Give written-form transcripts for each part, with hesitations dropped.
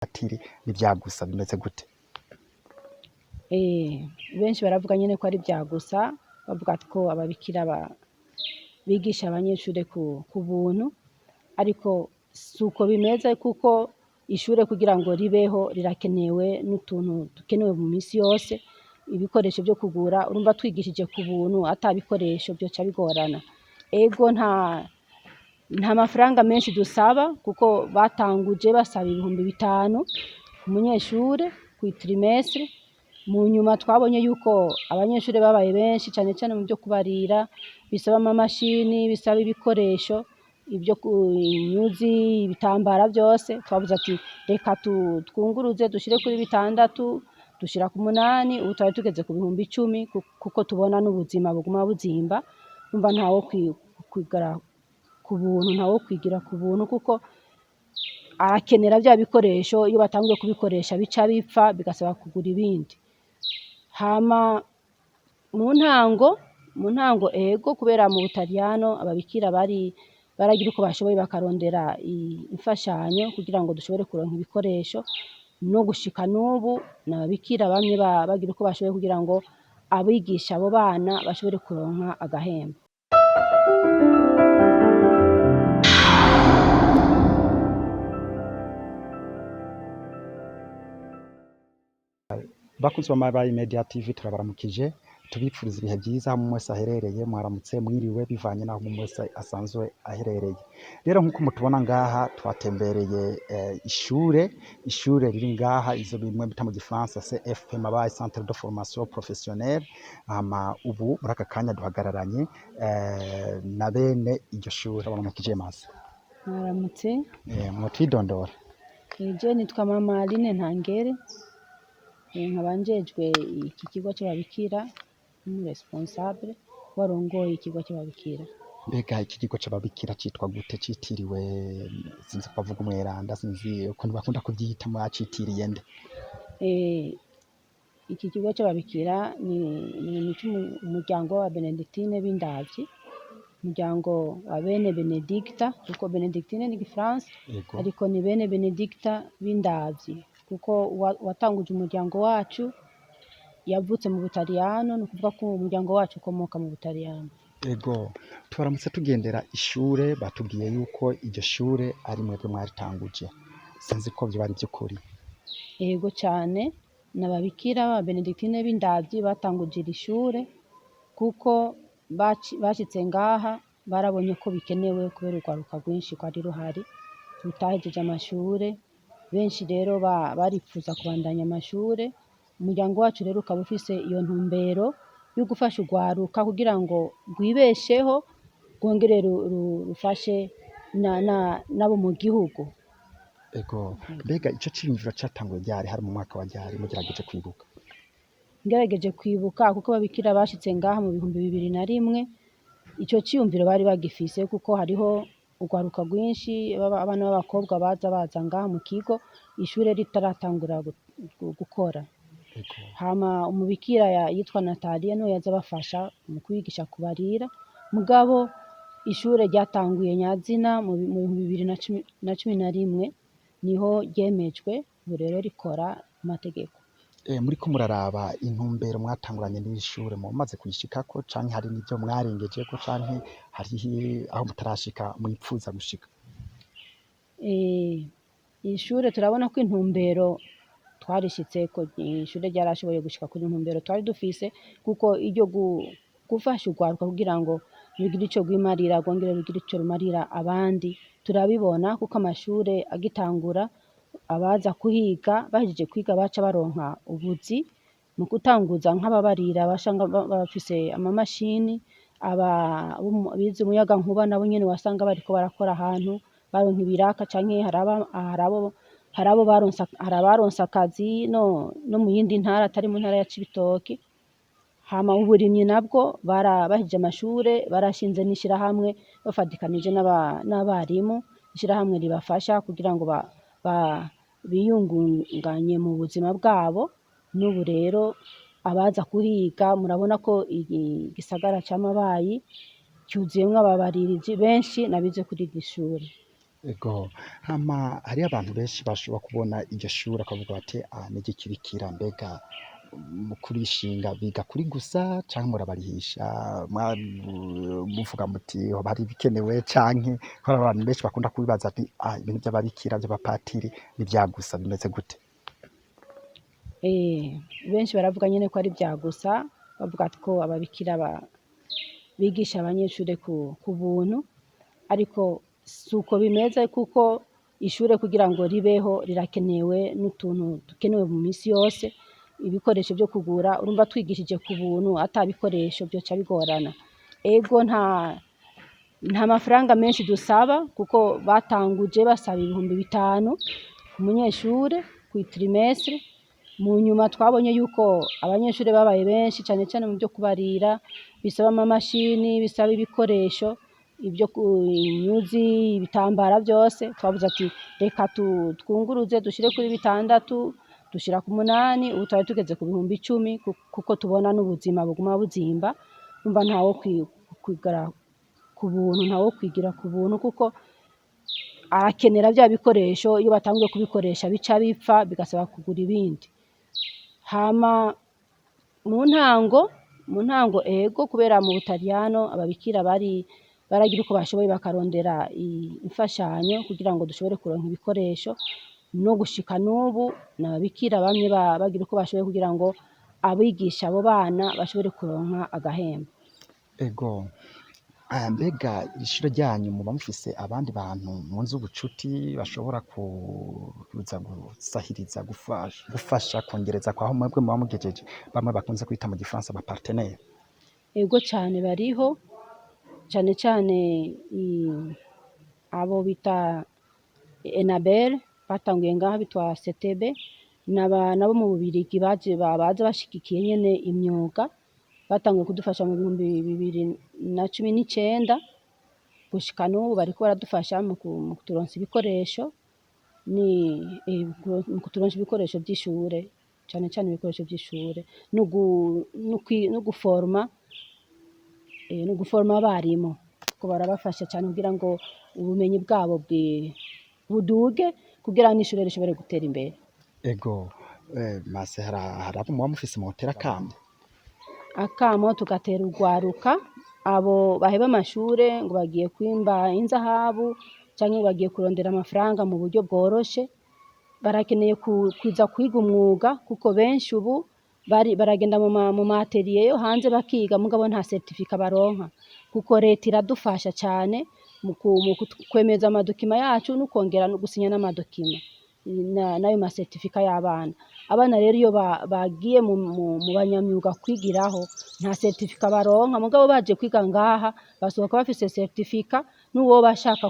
Patiri n'ivyagusa bimeze gute? Benshi baravuga nyene ko ari vyagusa, bavuga ko ababikira bigisha abanyeshure ku buntu, ariko suko bimeze kuko ishure kugira ngo ribeho rirakenewe n'utuntu dukenewe mu misi yose, ibikoresho vyo kugura, urumva twigishije ku buntu ata bikoresho vyoca bigorana. Ego nta mafaranga menshi dusaba kuko batanguje basaba 5000 ku munyeshure kw'itrimestre, mu nyuma twabonye yuko abanyeshure babaye benshi cane cane mu vyo kubarira, bisaba amamashini, bisaba ibikoresho, ivyo inyuzi, ibitambara vyose, twavuze ati reka twunguruze dushire kuri 6, dushira ku 8, ubu twari tugeze ku 10,000 kuko tubona n'ubuzima buguma buzimba, urumva ntawo kwigara ku buntu, ntawo kwigira ku buntu kuko arakenera vya bikoresho, iyo batanguye kubikoresha bica bipfa bigasaba kugura ibindi. Hama mu ntango ego kubera mu Butaliyano ababikira bari baragira uko bashoboye bakarondera imfashanyo kugira ngo dushobore kuronka ibikoresho, no gushika n'ubu n'ababikira bamwe bagira uko bashoboye kugira ngo abigisha abo bana bashobore kuronka agahembo. Bakunzi ba Mabayi Media TV, turabaramukije, tubipfuriza ibihe vyiza aho umwe wese aherereye. Mwaramutse, mwiriwe, bivanye n'aho umwe wese asanzwe aherereye. Rero nk'uko mutubona ngaha, twatembereye ishure riri ngaha, izo bimwe bita mu gifaransa CFP Mabayi, Centre de Formation Professionnelle. Hama ubu muri aka kanya duhagararanye na bene iryo shure. Baramukije mase. Mwaramutse. Mwotwidondora? Je nitwa Mama Aline Ntangere, nkaba njejwe iki kigo c'ababikira, n'umu responsable warongoye ikigo c'ababikira. Mbega iki kigo c'ababikira citwa gute? Citiriwe, sinzi ko bavuga umweranda, sinzi ukuntu bakunda kuvyita, mwacitiriye nde? Iki kigo c'ababikira ni umuryango wa Benedictine b'Indavyi, umuryango wa bene Benedicta, kuko Benedictine ni igifaransa, ariko ni bene Benedicta b'Indavyi, kuko uwatanguje umuryango wacu yavutse mu Butaliyano, ni ukuvuga ko umuryango wacu ukomoka mu Butaliyano. Ego, tubaramutse tugendera ishure, batubwiye yuko iryo shure ari mwebwe mwaritanguje, sinzi ko vyoba ari vy'ukuri. Ego cane, n'ababikira ba Benedictine b'Indavyi batanguje iri shure, kuko bashitse ngaha barabonye ko bikenewe kubera urwaruka rwinshi rwari ruhari rutahejeje amashure, benshi rero baripfuza kubandanya amashure. Umuryango wacu rero ukaba ufise iyo ntumbero yo gufasha urwaruka kugira ngo rwibesheho, rwongere rufashe nabo mu gihugu. Ego, mbega ico ciyumviro catanguye ryari? Hari mu mwaka wa ryari, mugerageje kwibuka? Ngerageje kwibuka, kuko ababikira bashitse ngaha mu 2001, ico ciyumviro bari bagifise, kuko hariho urwaruka rwinshi, abana b'abakobwa baza baza ngaha mu kigo ishure ritaratangura gukora. Hama umubikira yitwa Nataliya niwe yaza abafasha mu kwigisha kubarira, mugabo ishure ryatanguye nyazina mu 2011 niho ryemejwe, ubu rero rikora amategeko. Muriko muraraba intumbero mwatanguranye n'iri shure, mumaze kuyishikako, canke hari n'ivyo mwarengejeko, canke hariho aho mutarashika mwipfuza gushika? Ishure turabona ko intumbero twarishitseko, ishure ryarashoboye gushika kuri intumbero twari dufise, kuko iryo gufasha urwaruka kugira ngo rugire ico rwimarira, rwongere rugire ico rumarira abandi, turabibona kuko amashure agitangura abaza kuhiga bahejeje kwiga baca baronka ubuzi mu gutanguza, nk'ababarira basanga bafise amamashini, bize umuyagankuba nabo nyene wasanga bariko barakora ahantu baronka ibiraka, canke harabo baronse, hari abaronse akazi no mu yindi ntara atari mu ntara ya Cibitoke. Hama uburimyi nabwo bahejeje amashure barashinze n'ishirahamwe bafatikanije n'abarimu, ishirahamwe ribafasha kugira ngo biyungunganye mu buzima bwabo. N'ubu rero abaza kuhiga murabona ko igisagara ca Mabayi cuzuyemwo ababaririzi benshi n'abize kuri iri shure. Ego, hama hariyo abantu benshi bashobora kubona iryo shure bakavuga bati ah n'igikirikira, mbega mu kurishinga biga kuri gusa canke murabarihisha, muvuga muti hoba hari ibikenewe, canke ko hari abantu benshi bakunda kubibaza ati ah ibintu vy'ababikira vy'abapatiri ni vya gusa bimeze gute? Benshi baravuga nyene ko ari vya gusa, bavuga ko ababikira bigisha abanyeshure ku buntu, ariko suko bimeze, kuko ishure kugira ngo ribeho rirakenewe n'utuntu dukenewe mu misi yose, ibikoresho vyo kugura. Urumva twigishije ku buntu ata bikoresho vyoca bigorana. Ego, nta mafaranga menshi dusaba, kuko batanguje basaba 5000 ku munyeshure kwi trimestre. Mu nyuma twabonye yuko abanyeshure babaye benshi cane cane mu vyo kubarira, bisaba amamashini, bisaba ibikoresho, ibyo inyuzi, ibitambara vyose. Twavuze ati reka twunguruze dushire kuri 6, dushira ku 8, ubu twari tugeze ku 10,000, kuko tubona n'ubuzima buguma buzimba. Umva ntawo kwigara ku buntu, ntawo kwigira ku buntu, kuko arakenera vya bikoresho. Iyo batanguye kubikoresha bica bipfa, bigasaba kugura ibindi. Hama mu ntango ego, kubera mu Butaliyano ababikira bari baragira uko bashoboye bakarondera imfashanyo kugira ngo dushobore kuronka ibikoresho. No gushika n'ubu n'ababikira bamwe bagira uko bashoboye kugira ngo abigisha abo bana bashobore kuronka agahembo. Ego, mbega ishure ryanyu muba mufise abandi bantu munzi ubucuti bashobora kuza gusahiriza, gufasha kongereza kwaho mwebwe muba mugejeje, bamwe bakunze kwita mu gifaransa aba partenaire? Ego cane, bariho, cane cane abo bita Enabel batanguye ngaha bitwa CTB, nabo mu Bubirigi baje baza bashigikiye nyene imyuga, batanguye kudufasha mu 2019, gushika n'ubu bariko baradufasha mu kuturonsa ibikoresho, ni mu kuturonsa ibikoresho vy'ishure, cane cane ibikoresho vy'ishure, no guforma abarimu, kuko barabafasha cane kugira ngo ubumenyi bwabo buduge, kugira n'ishure rishobore gutera imbere. Ego, mase hari abo muba mufise mutera akamo? Akamo tugatera urwaruka, abo baheba amashure ngo bagiye kwimba inzahabu canke ngo bagiye kurondera amafaranga mu buryo bworoshe, barakeneye kuza kwiga umwuga, kuko benshi ubu bari baragenda mu ma atelier yo hanze bakiga, mugabo nta certificat baronka, kuko leta iradufasha cane mu kwemeza amadokima yacu no kongera no gusinya n'amadokima n'ayo ma certificat y'abana. Abana rero iyo bagiye mu banyamyuga kwigiraho nta certificat baronka, mugabo baje kwiga ngaha basohoka bafise certificat, n'uwo bashaka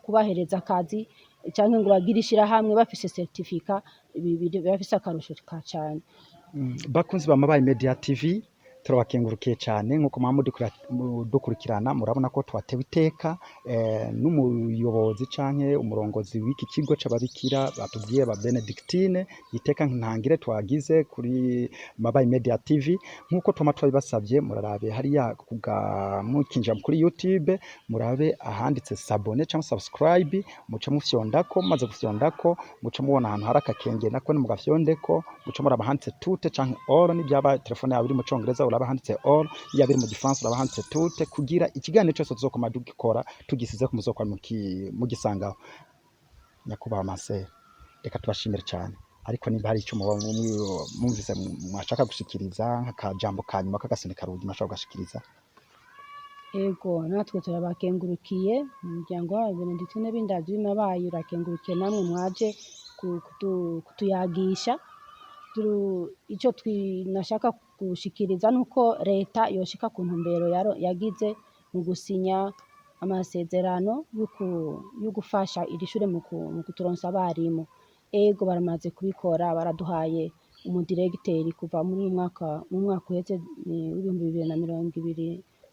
kubahereza akazi canke ngo bagire ishirahamwe bafise certificat, birafise akarusho ka cane. Bakunzi ba Mabayi Media TV, turabakengurukiye cyane nkuko mwama mudukurikirana. Murabona ko twatewe iteka n'umuyobozi canke umurongozi w'iki kigo c'ababikira batubwiye ba Benedictine. Iteka ntangire twagize kuri Mabayi Media TV, nkuko twama twabibasavye, murarabe hariya kuga mukinjira kuri YouTube, murabe ahanditse s'abonner cyangwa subscribe, muce mufyondako. Mumaze gufyondako, muce mubona ahantu hari akakengeri, nako mugafyondeko, muce muraba handitse toutes canke all. Nibyaba telefone yawe iri mu congereza uraba handitse all, yaba iri mu gifaransa uraba handitse toutes, kugira ikiganiro cyose tuzokoma dugikora tugisize ku muzokwa mugisangaho. Nyakubahwa Marcel, reka tubashimire cyane, ariko nimba hari icyo muba mwumvise mwashaka gushikiriza nk'akajambo ka nyuma k'agasoni karugi mwashaka kugashikiriza. Ego, natwe turabakengurukiye, umuryango w'aba Benedictine b'Indavyi b'Imabayi urakengurukiye namwe mwaje kutuyagisha. Ico nashaka gushikiriza nuko leta yoshika ku ntumbero yagize mu gusinya amasezerano yo gufasha iri shure mu kuturonsa abarimu. Ego, baramaze kubikora, baraduhaye umudiregiteri kuva muri uyu mwaka, mu mwaka uheze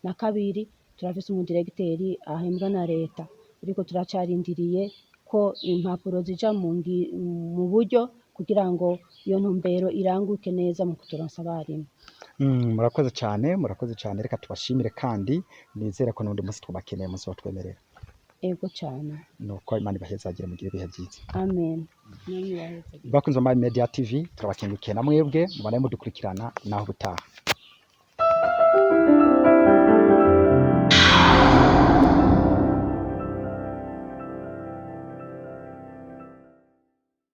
w'2022, turafise umudiregiteri ahembwa na leta, ariko turacarindiriye ko impapuro zija mu buryo kugira ngo iyo ntumbero iranguke neza mu kuturonsa abarimu. Murakoze cyane, murakoze cyane. Reka tubashimire kandi nizere ko n'undi munsi tubakeneye musi batwemerera. Ego cane. Nuko Imana ibahezagire, mugire ibihe vyiza. Amen. Namwe ibahezagire. Bakunzi ba Media TV, turabakengurukiye na mwebwe mubanaye mudukurikirana. Naho ubutaha.